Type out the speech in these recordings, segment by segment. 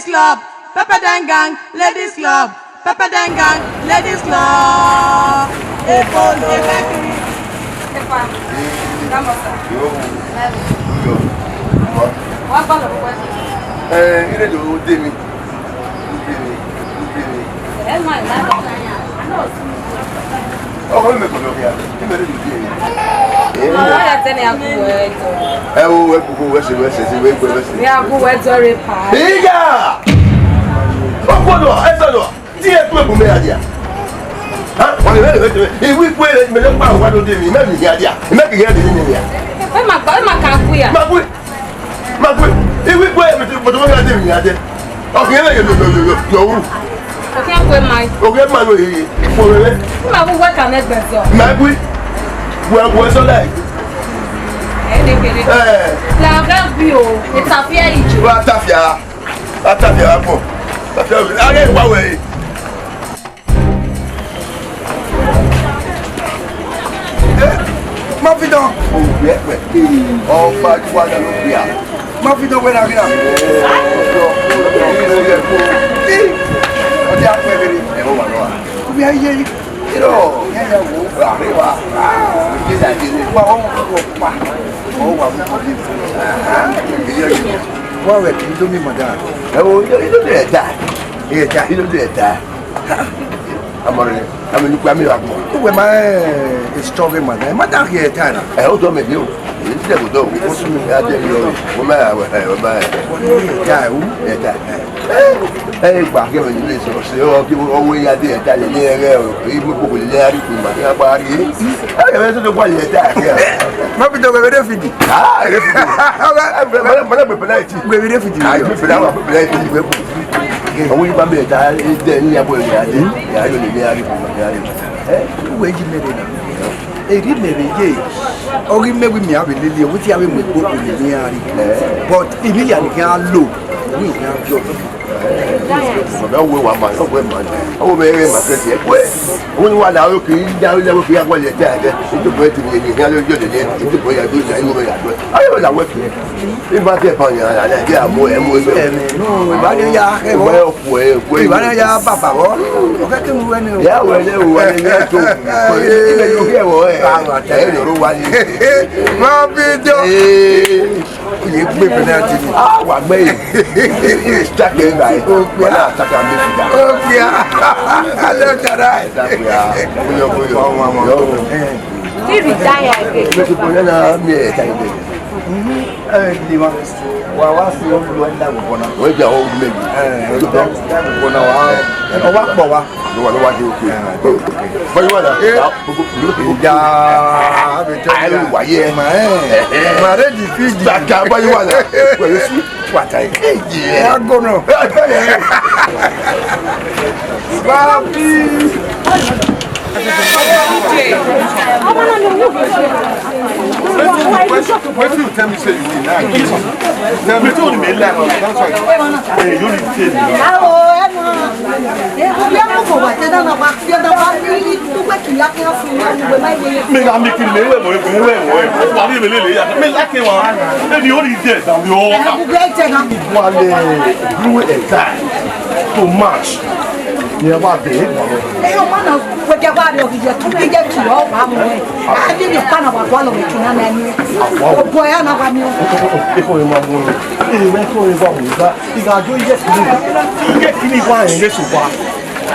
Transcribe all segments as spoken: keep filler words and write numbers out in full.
Club, Pepper Dan Gang, Ladies Club, Pepper Dan Gang, Ladies Club. Ebolo, Ebekiri. Epa, Damosa. Yo. Wa gbalọ vbe uwẹ. Eh, ire do de mi. De mi, de mi. Ẹ ma la. Ọkọ mi mẹ kọdọ hia, ẹ mẹ rẹ dùn díẹ̀. Ọ̀rọ̀ ya tẹ́lẹ̀ ya kú ẹ jọ. Ẹ wo, ẹ kúkú, ẹ ṣe, ẹ ṣe, ẹ ṣe, ẹ gbẹ, ẹ ṣe. Ya kú ẹ jọ rẹ pa. Ìyá! Ọkọ lọ, ẹ sọ lọ, tí ẹ tún ẹ̀bùn mẹ́ra díà. Ha? Wọ́n lè rẹ̀ lè rẹ̀ ìwé ìpò ẹ̀rẹ̀ mẹ́lẹ́ pa àwọn ọdún mi, mẹ́rin ìyá díà, mẹ́rin ìyá díà nínú ìyá. Ẹ ma gbọ́, ẹ ma kà kú ya. Má kú. Magwe, iwi gbe mi ti bọtọ ya de mi ya de. Ọkẹ yẹn yọ yọ yọ yọ yọ wu. Ọkẹ gbe mai. Ọkẹ ma lo yeye. Ipò rere. Ma bu wẹ ka nẹ gbẹzọ. Magwe. Wẹ wẹ sọ dai. Ẹ ne kere. Eh. La ga bi o. Etafia iju. Wa tafia. Atafia wa pọ. Tafia wi. Are wa wẹ. Eh, Mavidon. Ovbi ẹkpẹ. Ọba ju wa dalo bia. Mavidon wẹ na ghi na. Ọdẹ akpẹ rere. Ẹ wọ wa nọ a. Ovbi aye. Irọ, yẹ ya wo, wa re wa. Wa wo wo pa. Wa wa wo ko bi. Wa wẹ ki do mi mada. Ẹ wo, ido de ẹta. Ẹta. Ido de ẹta. Amọrẹ, amẹ nukua mi wa gbọ. Uwẹ ma, eh, struggle ma, ma da khiẹ ta na. Ẹ, o tọ mẹ bi o. Èyí ti dẹ̀kọ̀ tọ̀, o tún mi ya dẹ̀ yọ, o ma ya wẹ̀, o ma ya. Ẹta o. Ẹta. Ẹ, ẹ gba kí ẹ̀mẹ̀ nílé sọ̀rọ̀ sí ọ, kí ọwọ́ ya dé ẹta lè ní ẹrẹ́ o, èyí mú gbogbo lè ní àríkù, màá ní apá rí. Ẹ, ẹ, ẹ, tó tó wà lè ẹta. Má fi dọ̀gbẹ̀ wẹ́rẹ́ fìdí. Ah, ẹ fi dọ̀gbẹ̀. Ẹ, mọ̀lẹ́, mọ̀lẹ́, mọ̀lẹ́, mọ̀lẹ́, mọ̀lẹ́, Ah, ibi fẹlẹ wa fẹlẹ ti gbẹ bu. Ọwọ yi ba mi ta de ni ya bo ya de. Ya yo le ya ri bu ya ri. Eh, uwe ji mẹ de na. Eri mẹ re ye. Ọ ghi mẹ wi mi ave lele, wi ti ave mu egbe okhuo ni ya ri. But ibi ya ni gha lo, wi gha viọ. Baba, ọwọ wa ma, ọwọ ma. Ọwọ mẹ re ma kẹsi ẹ. Wọ́n ní wà láwọn kì í dá, ó yẹ kó fi àgbọ̀lẹ̀ tẹ́ àjẹ́. Nítorí ẹ̀ ti ní ẹ̀yìn ìyá lójú ọ̀dẹ̀ ní, nítorí ẹ̀ tó ṣe ayé wọn yàtọ̀. Ayé wọn làwọn kì í. Bí bá tẹ̀ bá yàn án, àlẹ́ àjẹ́ àmọ́ ẹ̀ mú ẹgbẹ́. Ẹ̀mí, no, ìbá ní ya, ẹ wọ. Ìbá ọkọ ẹ, ọkọ ẹ. Ìbá ní ya bàbà wọ. Ọ̀kẹ́ kí n wẹ́ ni o. Ìyá wẹ̀ lé wọ, ẹ ní ẹ tó. Ibẹ̀ yóò kẹ́ wọ ẹ. Ẹ yọ̀rọ̀ wá ní. Má bí jọ. Ee. Oye gbe penalty ni. Ah, wa gbe yi. Strike e ba yi. Wala attack am midfielder. Okay. Left and right. That we are. Kuyo, kuyo. Yo. He retire again. Mesi pone na mi e ta ibe. Eh, di ma. Wa wa si o lo nda go bona. We ja o me. Eh, nda go bona wa. O wa po wa. Ló wà níwájú òkè. Bọ́yá wà náà. Ìjà, àbẹ̀jọ́. Ayé wáyé. Mà ẹ́. Mà rẹ́ di fídì. Gbàgà bọ́yá wà náà. Pẹ̀lú sí. Pàtàkì. Ìjì. Ẹ á gbọ́nà. Bábí. Wetin you tell me say you dey lie? Tell me. Wetin you dey lie? That's why. Eh, you dey tell me. Awo, ẹ mọ. Ẹ, ọ bịa mọ kọ wa, te da na wa, te da wa, ni, ni, tu kwe ki ya ke fun, ni, ni, we ma ye. Me na mi ki me we mo, we we mo. Wa ni me lele ya. Me like wa. Me di ori de da mi o. Ẹ, we de na. Wa le blue e tie to match. Ni wa de. Ẹ, ọ ma na. Wẹkẹ wa rẹ ọgidi ẹtu gẹgẹ ki ọ wa mu ẹ. A di mi pa na wa gua lọ wẹ kina na ni. Ọbọ ya na wa mi o. Eko ye ma mu. Ẹ wẹ ko ye wa mu ba. Iga jo ye kini. Ye kini wa ye so wa.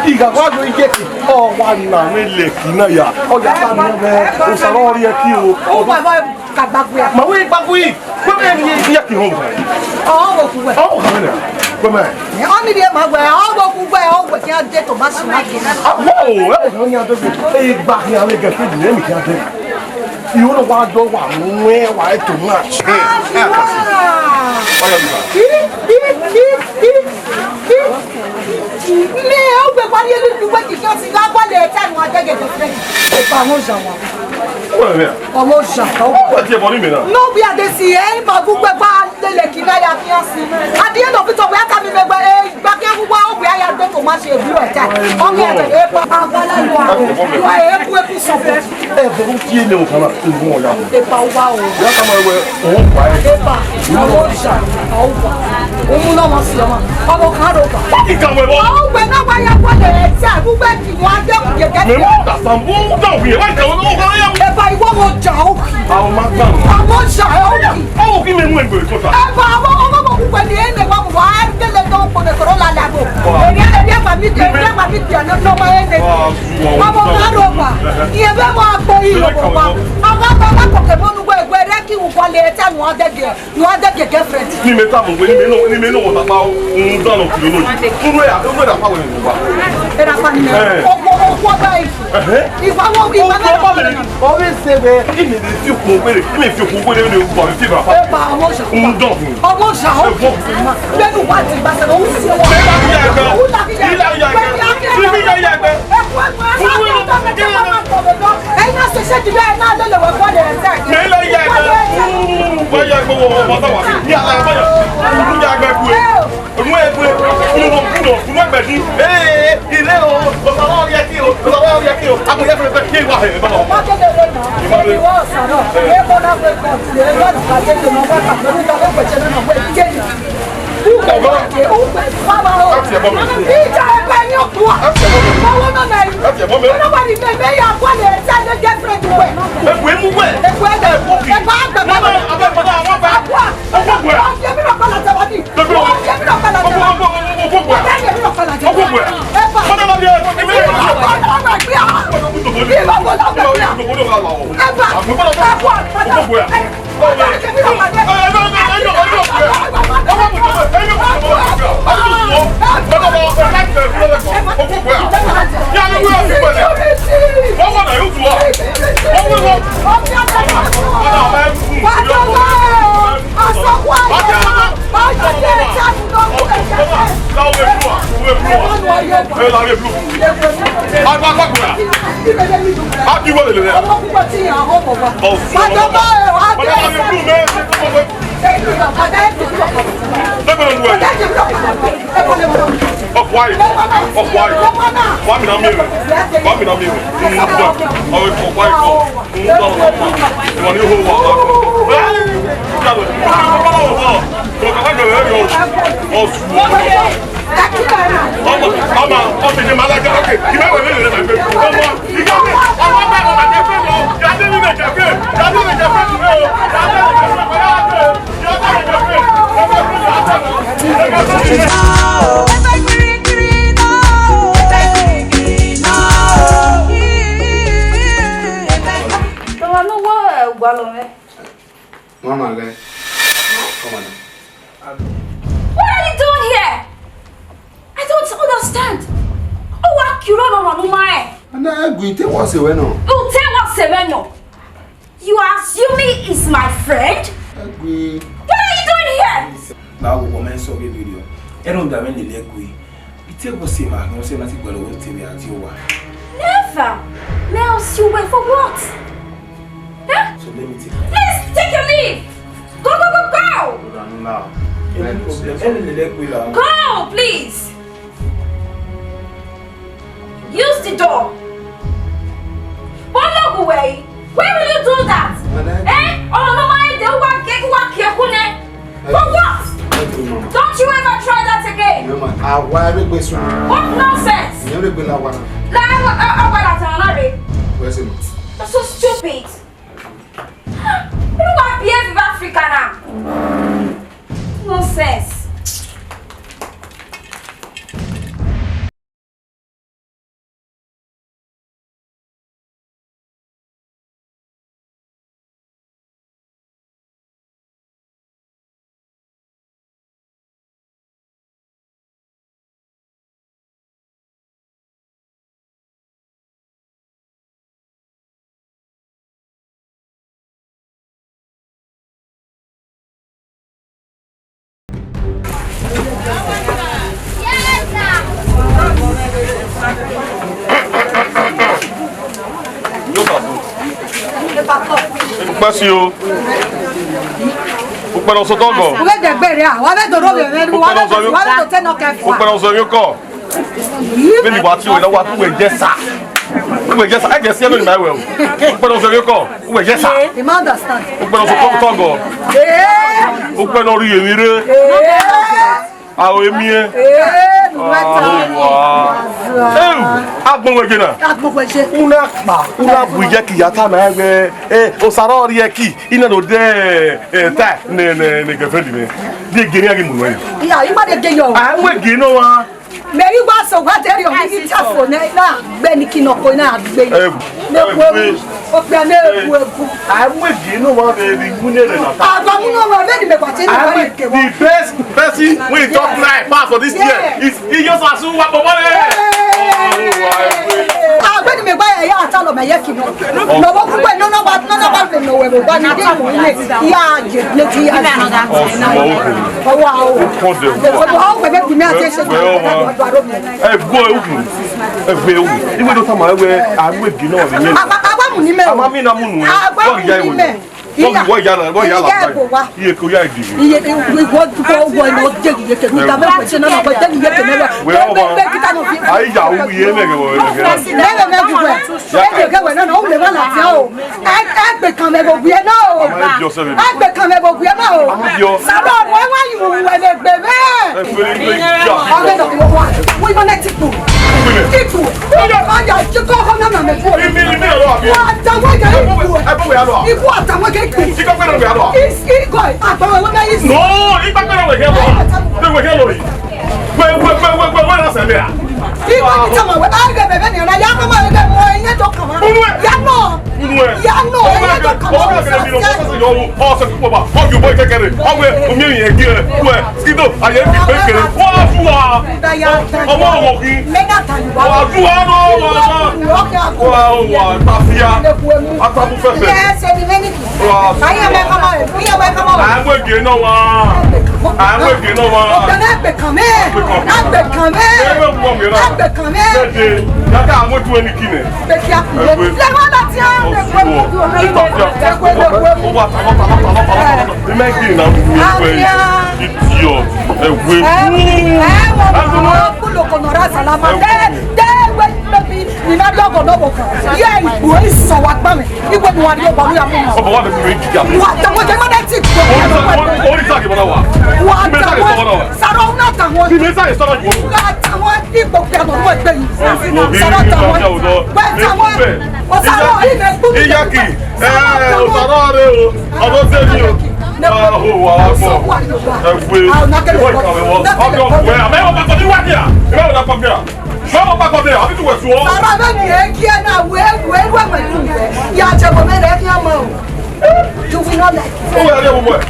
Iga wa jo ye ki. Ọ wa na me le kina ya. Ọ ya ta mi wẹ. O sa ro ri e ki o. O wa wa ka gba gbe. Ma we gba gbe. Wẹ mẹ ni iye ki họn. Ọ wo ku wẹ. Ọ họn na. Wẹ mẹ. Ọ ni bi ma wẹ, ọ wo ku wẹ, ọ wẹ ki a de to ma su ma ki na. Wo, ẹ wo ni a de. E gba ki a le gẹ ki ni mi ki a de. Iwo no wa do wa mu ẹ wa e to match. Ẹ, ẹ, ẹ. Ọyọ mi ba. Bi, bi, bi, bi, bi. Mẹ, ọ wẹ wa ni elu ni wẹ ki ki o si ga gba le ta nu a de gẹ de. E pa mo ja wa. Wẹ mẹ. Ọmọ ja. Ọ wẹ ti e bọ ni mi na. No, we are the C A, ma gu gbe gba. Dele ki na ya fian si. At the end of it all, we are coming back. Eh, back here, we are, we are there to match a blue attack. Okay, okay, eh, pa, pa, pa, la, you are, you are a quick, quick something. Eh, but who kill you, Okama? Who won ya? Eh, pa, wa o. Ya kama we, oh, why? Eh, pa, I want you. Oh, wa. Umu na ma si ma. Ọmọ kan ro pa. Fucking come with what? Oh, we na wa ya wa le, eh, sa, who we ki wa de ku ye ke. Me mo ta sam, who don't we? Why come on, oh, ya? Eh, pa, I want you. Àwọn máa gbà wọ́n. Àwọn ṣàyẹ̀wò. Báwo kí mi mú ẹgbẹ́ ìkọta? Ẹ bá àwọn ọmọ ọmọ púpọ̀ ní ẹnì wa wà á délé tó ń pọnẹ kọ̀rọ̀ lálẹ́ àgbo. Èmi èmi àgbà mi tẹ̀ èmi àgbà mi tẹ̀ ní ọmọ ẹnì. Ọmọ náà ló wà. Ìyẹn bẹ́ẹ̀ mọ àgbo yìí lọ́wọ́ wa. Àwọn ọmọ ọmọ kọ̀kẹ́ mọ́nú wẹ̀ wẹ̀ rẹ́ kí wọ́n lè tẹ̀ wọ́n dẹ́gẹ̀ wọ́n dẹ́gẹ̀ girlfriend. Ni me ta mo gbe, ni me no, ni me no wọ́n tapa o. Ń dáná kìlọ̀ lójú. Kúrò ẹ̀, ó gbọ́dọ̀ pa wẹ̀ nínú wa. Ẹ ra pa nìyẹn. Ẹ. Ọgbọ́n ọgbọ́n báyìí. Ẹ̀hẹ́. Ìwà wo ìwà náà lọ́wọ́ rẹ̀. Ọbẹ̀ ṣe bẹ́ẹ̀. Ìmì lè fi òkun péré, ìmì fi òkun péré ní ogun àbí fìbà. Ẹ bá àwọn ṣe. Ń dán. Ọmọ ṣà ó. Ẹ bọ́. Lẹ́nu wá ti gbàsẹ̀ lọ, ó sì wọ́n. Ilé ayé àgbẹ̀. Ilé ayé àgbẹ̀. Ẹ kú ẹgbẹ́ ẹ máa ń tọ́ mi lọ. Ẹ̀yin náà ṣe ṣé ti bẹ́ẹ̀ náà ló lè wẹ̀ fọ́ lè rẹ̀ sẹ́ẹ̀. Ilé ayé àgbẹ̀. Wọ́n yẹ gbogbo ọmọ tó wà. Ní àlàyé bọ́yọ̀. Ìlú yà gbẹ kú ẹ. Unu egbe, unu wọ kudo, unu egbe di. Ee, ire o, ọsàn náà rí ẹkí o, ọsàn náà rí ẹkí o. Agbo yẹ fẹrẹ fẹrẹ kí wà hẹ bá wọn. Ọmọ kékeré náà, èmi wọ́n ọ̀sán náà, èmi kọ́ náà pé kọ́, èmi wọ́n ti pàṣẹ tó mọ wọ́n kà lórí ìjọba ìpèsè náà wọ́n ti jẹ́ yìí. Ọgọ́. Bàbá o. Láti ẹ̀bọ́n mi. Ìjà ẹgbẹ́ ní òkú wa. Láti ẹ̀bọ́n mi. Owó náà náà yìí. Láti ẹ̀bọ́n mi. Ọlọ́wọ́ ni mi, mi yà wọlé ẹ̀sẹ̀ ní girlfriend wẹ̀. Ẹ̀kú ẹ̀ mú wẹ̀. Ẹ̀kú ẹ̀ dẹ̀. Ẹ̀kú ẹ̀ dẹ̀. Wọ́n bá abẹ́ padà, wọ́n bá. Àbúrò. Ọkọ gbẹ. Ọkọ gbẹ. Ọkwa yi, ọkwa yi, wa mi na mi ere, wa mi na mi ere, ọkwa yi kọ. Mama, guy. Come on. What are you doing here? I don't understand. Ó wá kí ló lọ́rọ̀ ló máa ẹ̀. Ana ẹgbẹ́ tẹ wọ́n ṣe wẹ́ náà. Ó tẹ wọ́n ṣe wẹ́ náà. You are assuming he's my friend? Ẹgbẹ́. What are you doing here? Báwo kò mẹ́ sọ bíbí rí o? Ẹ ló ń dà mí nílé ẹgbẹ́. Bí tẹ wọ́n ṣe máa yan ṣe láti gbọ́dọ̀ wọ́n tèmi àti wa. Never. Mel, you were for what? Huh? So let me take. Please take your leave. Go, go, go, go. Hold on now. Any problem? Any lele kwe la. Go, please. Use the door. Bọ́lọ́gùn wẹ̀yí. Why will you do that? Madam. Eh? Ọ̀nà ọmọ ẹ̀dẹ̀ wá kí wá kí ẹkún nẹ. For what? Don't you ever try that again. No, ma. Àwa ẹgbẹ́ gbé sùn. What nonsense? Ìyẹn lè gbé la wa náà. Láwọn ọgbàdà tàn náà rè. Where's him? You're so stupid. Who do I behave in Africa now? Nonsense. Pasi o. Ukpẹn ne ọ sẹ otọ gọ. Uwẹ dẹgbe rre a, wa vbe do rhovbiẹ mwẹ, wa vbe do, wa vbe do te nọ kẹ fua. Ukpẹn ne ọ sẹ emwi okọ. Vbene wa tie wẹ na, wa tu wẹ jẹ sa. Uwẹ jẹ sa, ẹ jẹ siẹ vbene ma wẹ o. Ukpẹn ne ọ sẹ emwi okọ, uwẹ jẹ sa. I ma understand. Ukpẹn ne ọ sẹ otọ gọ. Ee. Ukpẹn ne ọ rhie emwi rre. Ee. Aro emiẹn. Ee, nu wẹ ta. Agbọn wẹ je na. Agbọn wẹ je. Una kpa, una bu iyẹki ya ta na wẹ, eh, Osaro rhie ẹki, ina do de, eh, ta ne, ne, ne girlfriend mẹ. De gere ya ghi mu nuẹ. Iya, ima de ge yo. A wẹ ge no wa. Mẹ ghi wa sẹ wa dẹrriọ, mi ghi ta fo nẹ, na gbe ni ki nọ ko na gbe. Eh, Ne eh, ku ewu, eh, okpia ne eh, ku ewu. A wẹ ge no wa vbe vbe iwu ne rẹ na ta. Agbọn mu no wa vbe ni mẹ kwa te ni wa ke wa. The best person we talk like pass for this year is Iyosasu wa bọbọ rẹ. Agbẹni mẹ gba ya ya ta lọ mẹ ye ki nọ. Nọ vbe kugbe nọ nọ ba, nọ nọ ba vbe nọ wẹ vbe ba ni de mu ile. Ya ye ne ti ya. Ọsùn ọkùnrin. Ọwọ o. Ó kọ́ dẹ̀ wá. Ọwọ o, gbẹgbẹ gùn ní àti ẹsẹ̀. Wẹ ọmọ. Ẹ gbọ́ ẹ wù. Ẹ gbọ́ ẹ wù. Iwe do tama wẹ, a wẹ gi nọ ni. Aba, aba mu ni mẹ. Ama mi na mu nu. Aba mu ni mẹ. Wọ́n fi wọ́n ìyá náà, wọ́n ìyá làbá yìí. Iye kò yá ìdìbò. Iye, iye, iye, wọ́n, wọ́n, wọ́n, wọ́n, jẹ́ iye kẹ̀mí, ìgbà mẹ́wàá ṣe náà, wọ́n jẹ́ iye kẹ̀mí lọ. Wẹ́ ọmọ. Bẹ́ẹ̀, bẹ́ẹ̀, kíta náà fi. Ayé ìyá òun yé mẹ́gẹ̀ wọ̀ mẹ́gẹ̀ náà. Mẹ́gẹ̀ mẹ́gẹ̀ wẹ̀. Ẹ jẹ́ kẹwẹ̀ náà, ó lè má là fi ọ́ o. Ẹ, ẹ gbé kan mẹ́ gbogbo yẹn náà o. Àwọn ẹbí ọ̀sẹ̀ mi. Ẹ gbé kan mẹ́ gbogbo yẹn náà o. Àwọn ẹbí ọ. Sábà ọmọ ẹ wá yìí wù wẹ̀ lè gbé bẹ́ẹ̀. Ẹ fẹ́ ilé ìjà. Ọ̀gá náà wọ́n wá. Wọ́n yọ náà ti kù. Ìpìlẹ̀. Ìkù. Ọjà, ọjà, ṣé kọ́ ọkọ náà nà mí kú? Ìmí, ìmí ọ̀rọ̀ àbí? Wọ́n àtàwọn ẹ̀jẹ̀ ìkù. Ẹ bọ̀ wẹ̀ á lọ. Ìkù àtàwọn ẹ̀jẹ̀ ìkù. Ìkọ́ pẹ̀lú wẹ̀ á lọ. Ìkọ́ àtàwọn ẹ̀jẹ̀ ìkù. No, ìgbà pẹ̀lú wẹ̀ á lọ. Wẹ̀ wẹ̀ á lọ yìí. Wẹ̀ wẹ̀ wẹ̀ wẹ̀ wẹ̀ wẹ̀ náà sẹ̀lẹ̀ à. Ìgbà tí sọ̀mọ̀ wẹ̀, á gẹ̀ bẹ̀bẹ̀ nìyẹn, ya mọ̀ mọ̀ ẹ̀jẹ̀ mọ̀ ẹ̀yẹ́ tó kàn wá. Unu ẹ. Ya nọ. Unu ẹ. Ya nọ, ẹ̀yẹ́ tó kàn wá. Ọ̀sẹ̀ kúkú ọba, ọ̀sẹ̀ kúkú ọba, ọ̀sẹ̀ kúkú ọba, ọ̀sẹ̀ kúkú ọba, Skido, ayé mi gbẹkẹrẹ. Wọ́n á fún wa. Ọmọ ọmọ kí. Wọ́n á fún wa náà, wọ́n á fún wa. Wọ́n á wà tafia. Ataku fẹ́fẹ́. Wọ́n á fún wa. Àwọn ègè náà wá. Àwọn ègè náà wá. Ọ̀gbẹ́ni ẹgbẹ̀ kan mẹ́. Ẹgbẹ̀ kan mẹ́. Ẹgbẹ̀ kan mẹ́. Ẹgbẹ̀ kan mẹ́. Bẹ́ẹ̀ de, yàtọ̀ àwọn ètò ẹni kí ni? Bẹ́ẹ̀ kí a kú. Ẹgbẹ́. Lẹ́wọ́n láti á. Ọ̀fun. Ìtọ́jú. Ó wà tàlọ́tàlọ́tàlọ́tàlọ́. Imagine na we were idiot. Ẹwẹ. Ẹwẹ. Ẹwẹ. Kulo kono ra salama. De, de, we, we, we na dogo no boka. Ye igbo iso wa gba mi. Igbo ni wa ri oba ya mu. Ọba wa de mi jiya. Wa ta wo je ma de ti. Ori ta ke bana wa. Wa ta wo. Saro na ta wo. Mi me sa ke sọ̀rọ̀ yìí. Wa ta wo igbo pe mo wo gbe yi. Saro ta wo. Wa ta wo. Osaro, ime kpuru. Iyaki, eh, Osaro rre o, ọdọ sẹmi o. Aho, wa gbọ. Ẹwẹ, ìwọ ìkàwé wọ. Ọdọ wẹ, àmọ́ ìwọ pàkọ́ ní wájú à. Ìwọ ìwọ pàkọ́ bẹ́ẹ̀, àbí tí wẹ̀ sùn ọ́. Bàbá bẹ́ẹ̀ ni èkì ẹ̀ náà wẹ́ wẹ́ wẹ́ pẹ̀lú rẹ̀. Ìyá àjẹmọ́ mi rẹ̀ kí ọmọ o. You will not like it. Ó wẹ̀ ẹ́ wọ ẹ̀.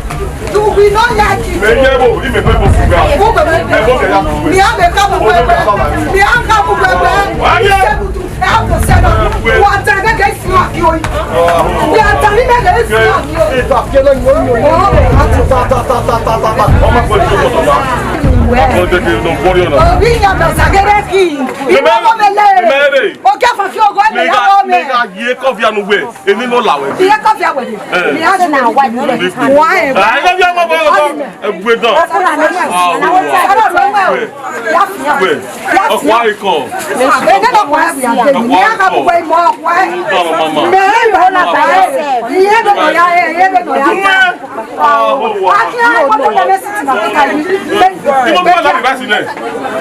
You will not like it. Mẹ yẹ wo, ìmẹ̀ pẹ́ bọ̀ fún ga. Ẹ bọ̀ kẹ̀ ya. Mi á mẹ ká mú pẹpẹ. Mi á ká mú pẹpẹ. Wà á yẹ. Ẹ kò sẹ́nà. Wà á tẹ̀lé gẹ́gẹ́ ìsìn àbí oyin. Wà á tẹ̀lé gẹ́gẹ́ ìsìn àbí oyin. Ọmọ kò ní kò tó bá. Ọmọ kò ní kò tó bá. Orí ìyá bẹ̀ sàgẹ́rẹ́ kì í. Ìmọ̀ ọmọ mi lé. Ìmọ̀ ẹ̀ bẹ̀. Oge fafi ogo ẹmẹ ya wọ mẹ. Mega ye kọfia nu wẹ, eni no la wẹ. Iye kọfia wẹ ni. Eh. Mi ha na wa ni. Wa e. Ah, ẹ kọfia ma bọ bọ. Ẹ gbe dan. Ọkùnrin àná wẹ̀. Ah, ọ̀rọ̀ rẹ̀ wẹ̀. Ya fi hàn. Wẹ̀. Ọkọ àìkọ. Ẹ jẹ́ lọ́kọ̀ ẹ̀ fi àgbẹ̀ mi. Mi á ka gbogbo ìmọ̀ ọkọ ẹ̀. Ọ̀rọ̀ mama. Mi ò lọ bá ẹ̀. Iye bẹ̀ lọ ya ẹ̀, iye bẹ̀ lọ ya ẹ̀. Akí á kọ́ ló lọ sí ti bàbá yìí. Ìmọ̀ bí wọ́n láti bá sílẹ̀.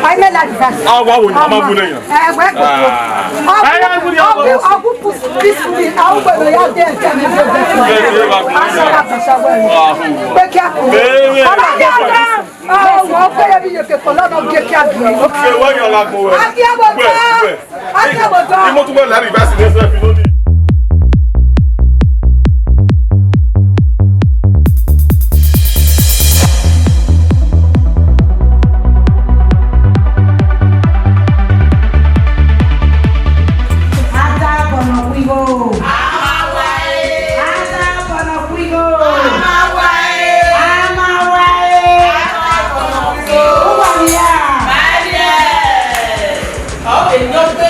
Àìmẹ́ láti bá sílẹ̀. Àwa wò ni a máa bú lẹ́yìn. Ẹgbẹ́ kòkó. Ọkú, ọkú peacefully, àwọn gbọdọ̀ yá dé ẹ̀jẹ̀ mi. Pé kí a kú. Ọmọ yá dá. Ọwọ́ pé ẹbí yẹ kẹ̀kọ́ lọ́nà gé kí a dùn. Akí ẹ bọ̀ tán. Akí ẹ bọ̀ tán. Imotu wẹ la reverse ne sẹ fi lónìí. Ata kọnọ kuigho. Ata kọnọ kuigho. Ama wa e. Ama wa e. Ata kọnọ kuigho. Uwa nia. Ọ ke nyọ gbe.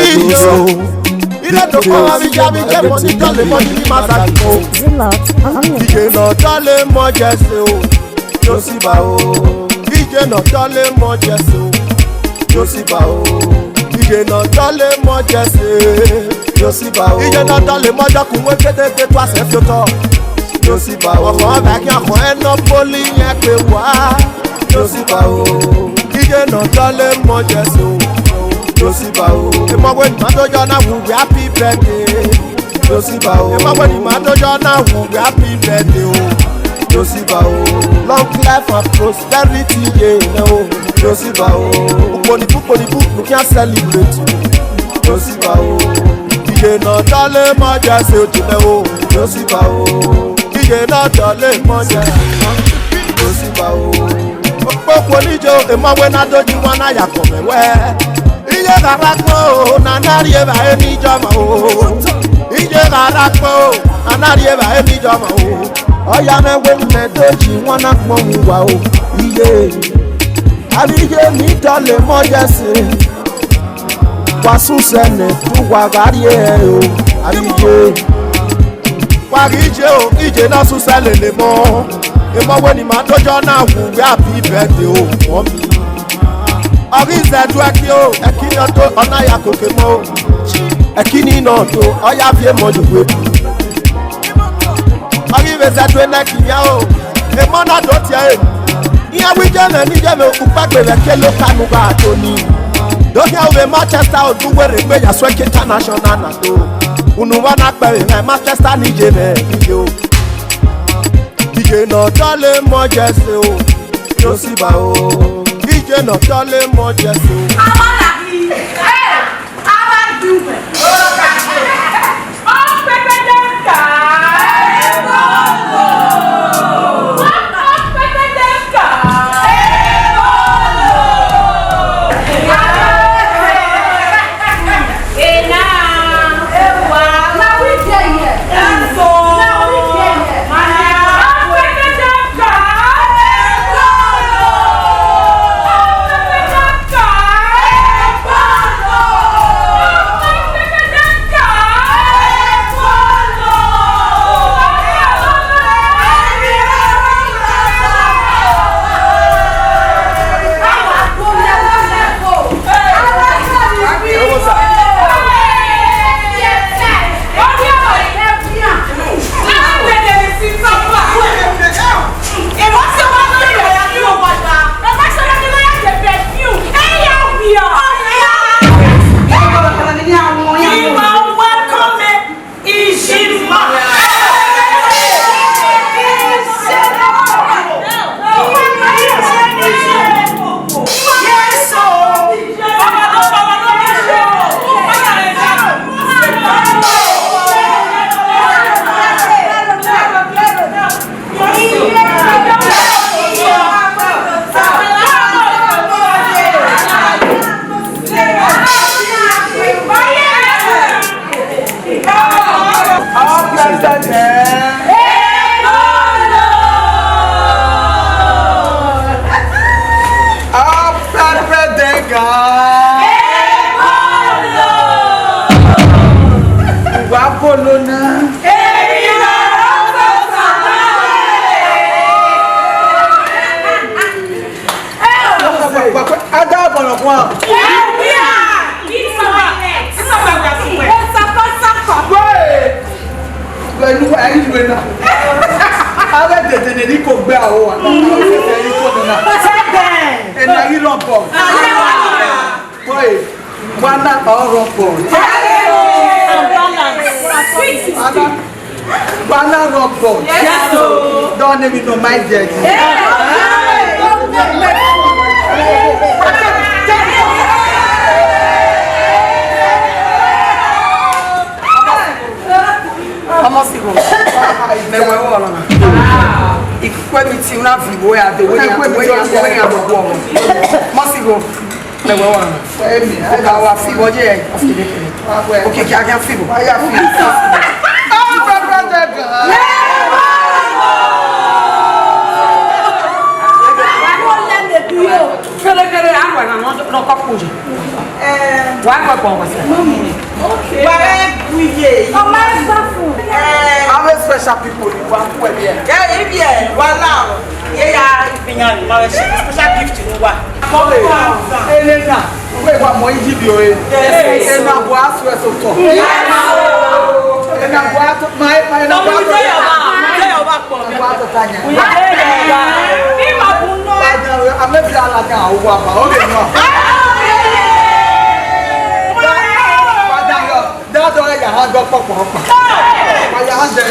ẹdẹ so. Ire do kọ vbe ya vbe ye mo ni dọle mo ni ma sa o. Zilot on the mix. Iye nọ dọle mọ Jese o. Josiba o. Iye nọ dọle mọ Jese o. Josiba o. Iye nọ dọle mọ Jese. Josiba o. Iye nọ dọle mọ jọkun wẹ kedegbe tua sẹ fi otọ. Josiba o. Ọkhọ vbe khian khọ ẹnọ boli yẹn kpe wa. Josiba o. Iye nọ dọle mọ Jese o. Josiba o. Emọ wẹ ni ma do yọ na wu wẹ happy birthday. Josiba o. Emọ wẹ ni ma do yọ na wu wẹ happy birthday o. Josiba o. Long life and prosperity ye nẹ o. Josiba o. Ukponibu ukponibu, you can celebrate. Josiba o. Iye nọ dọle mọ Jese ojimẹ o. Josiba o. Iye nọ dọle mọ Jese. Josiba o. Okpokpo ni jo emọ wẹ na do yi wan na ya kọ mẹ wẹ. Iye gha rra kpo na na rhie vba eni jọma o. Iye gha rra kpo na na rhie vba eni jọma o. Ọya mwẹ wẹ ne mẹ do yi wan na kpọn mu wa o. Iye. Avbe iye ni dọle mọ Jese. Wa susẹ nẹ, te uwa gha rrie ẹre o, avbe iye. Wa ghi je o, iye na susẹ lele mọ. Emọ wẹ ni ma do yọ na wu wẹ happy birthday o, mọ mi. Ọ ghi zẹ du ẹki o, ẹki ni ọ do, ọ na ya koko emọ o. Ẹki ni nọ do, ọ ya viọ emọ ye uwu ebu. Ọ ghi vbe zẹ du enẹki yan o, emọ na do tie ẹre. Iran wẹ iye mwẹ ne iye mwẹ ukpagbe vbe ẹki local ne u gha do ni. Do khian vbe Manchester oduwere egbe ya suẹn ke international na do. Unu vbe na kpẹ vbe mwẹ Manchester ne iye mwẹ iye o. Iye nọ dọle mọ Jese o. Josiba o. Iye nọ dọle mọ Jese o. Ọkwa. Wẹ́ẹ̀, wẹ́ẹ̀, ẹ̀yin ìwé náà. Abẹ́ dede ne ni ko gbẹ ahọ wa. Ẹ̀yin ko nọ na. Ẹ̀yin ayé lọ bọ̀. Wẹ́ẹ̀, wa na pa ọrọ bọ̀. Ana, wa na rọ bọ̀. Yes, o. Don't even know my dead. Ọmọ sigho. Mẹ wẹ wọ ọlọ na. Ikue mi ti una vivo ya de wẹ ya wẹ ya wẹ ya wọ. Ọmọ sigho. Mẹ wẹ wọ ọlọ na. Oka wa fi wọ je. Okiki a kan fi wọ. Wa ya fi. Kẹrẹkẹrẹ, a wẹ na nọ kọ kpo je. Wa kọ kpo wẹ sẹ. Wa ghẹ bu iye. Ọmọ ẹ sọ fún. Ẹ, a vbe special people ni wa ku ẹbi ẹ. Ẹ, ibi ẹ, wa la o. Ye ya fi yan ni, ma vbe special gift ni wa. Kọle, Elena, wẹ wa mọ Egypt o e. Yes. Ena bu asu ẹsẹ otọ. Yes. Ena bu asu, ma, ma, ena bu asu. Tell your mama, tell your mama. Wa to tanya. Father, I may be a laga, o wa ba, o le no. Father, yo, that door ya ha go pop pop. Ma ya ha de.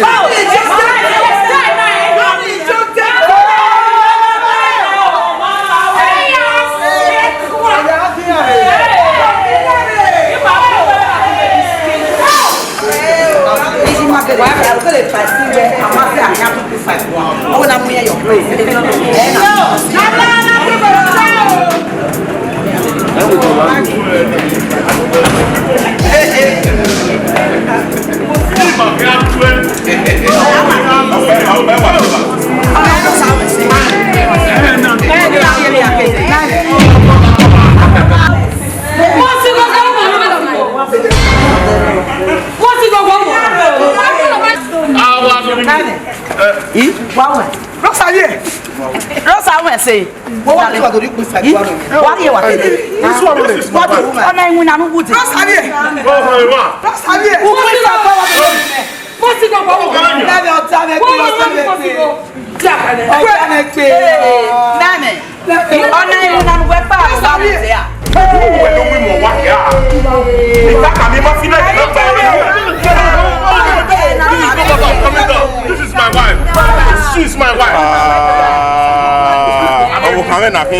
Rosa ye. Rosa wẹ se. Wọ́n wá sí wàtò ní pín fàìfù àrùn. Wá rí ẹwà tẹ̀lé. This one is my wife. Ọmọ ẹ̀wìn nanu wù dé. Rosa ye. Rosa ye. Wọ́n pín fàìfù àrùn. Mo ti dọ̀gbọ́ wò. Dame, dame, dame, dame. Dame, dame. Ọ̀nà ìlú náà wẹ́ pa àwọn ọmọ ìlú yà. Who will we mo wa ya? Ìtàkà mi máa fi náà jẹ́ pẹ́. This is my wife. She's my wife. Ah, ọmọ kan rẹ̀ nà fi.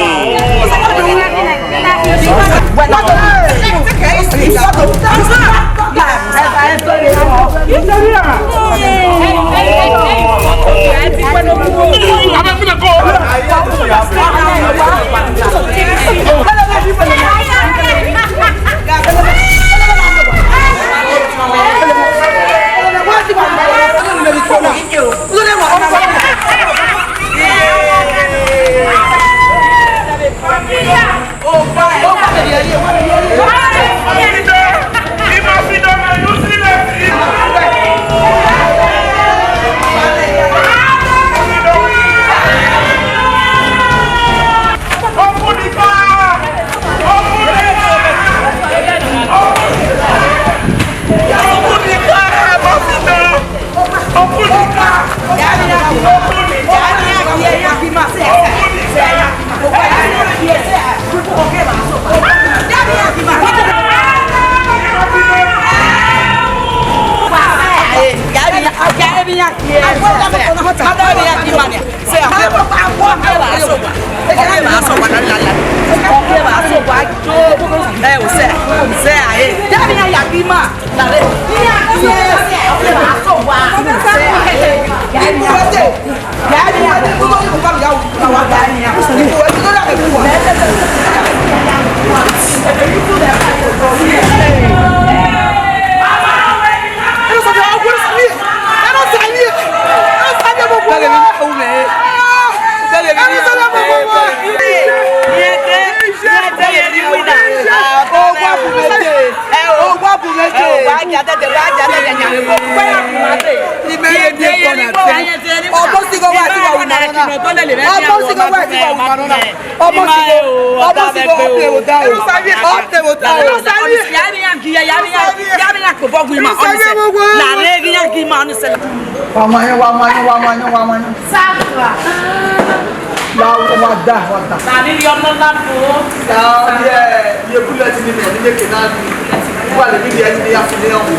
Wa gia dẹdẹ, wa gia dẹdẹ, nya. Imẹ ye die kọ na tẹ. Ọmọ sigho wa ti wa wu ma nọ na. Ọmọ sigho wa ti wa wu ma nọ na. Ọmọ sigho, ọmọ sigho, ọ te wo da o. Ọ te wo da o. Wa ma yẹn, wa ma yẹn, wa ma yẹn, wa ma yẹn. Wa, wa da, wa da. Wa ye, ye bullet ni mẹ, ni mẹ ke na ni. Wa le mi ye ni ya fi ni ọmọ.